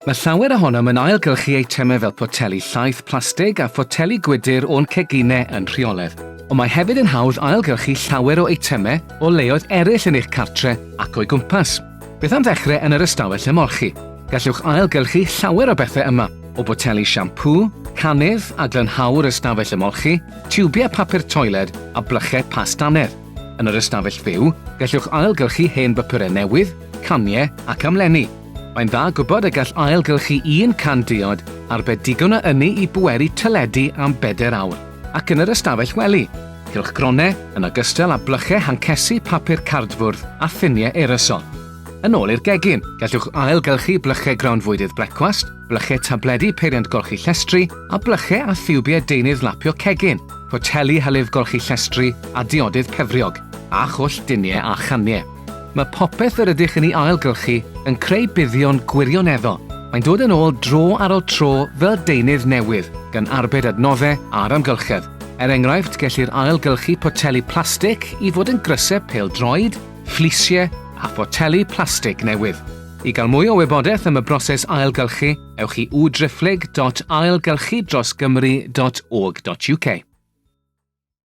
Mae llawer ohonom yn ailgylchu eitemau fel poteli llaeth plastig a photeli gwydr o'n ceginau yn rheolaidd. Ond mae hefyd yn hawdd ailgylchu llawer o eitemau o leoedd eraill yn eich cartre ac o'i gwmpas. Beth am ddechrau yn yr ystafell ymolchi? Gallwch ailgylchu llawer o bethau yma, o boteli siampŵ, canydd a glanhawr ystafell ymolchi, tiwbiau papur toiled a blychau past dannedd. Yn yr ystafell fyw, gallwch ailgylchu hen bapurau newydd, caniau ac amlenni. Mae'n dda gwybod y gall ailgylchu un can diod arbed digon o ynni i bweru teledu am bedair awr. Ac yn yr ystafell wely, cylchgronau, yn ogystal â blychau hancesi papur cardfwrdd a thuniau aerosol. Yn ôl i'r gegin, gallwch ailgylchu blychau grawnfwydydd brecwast, blychau tabledi peiriant golchi llestri a blychau a thiwbiau deunydd lapio cegin, poteli hylif golchi llestri a diodydd pefriog, a chwll duniau a chaniau. Mae popeth yr ydych yn ei ailgylchu yn creu buddion gwirioneddol. Mae'n dod yn ôl dro ar ôl tro fel deunydd newydd, gan arbed adnoddau a'r amgylchedd. Er enghraifft, gellir ailgylchu poteli plastig i fod yn grysau pêl-droed, fflisiau a photeli plastig newydd. I gael mwy o wybodaeth am y broses ailgylchu, ewch i www.ailgylchudrosgymru.org.uk.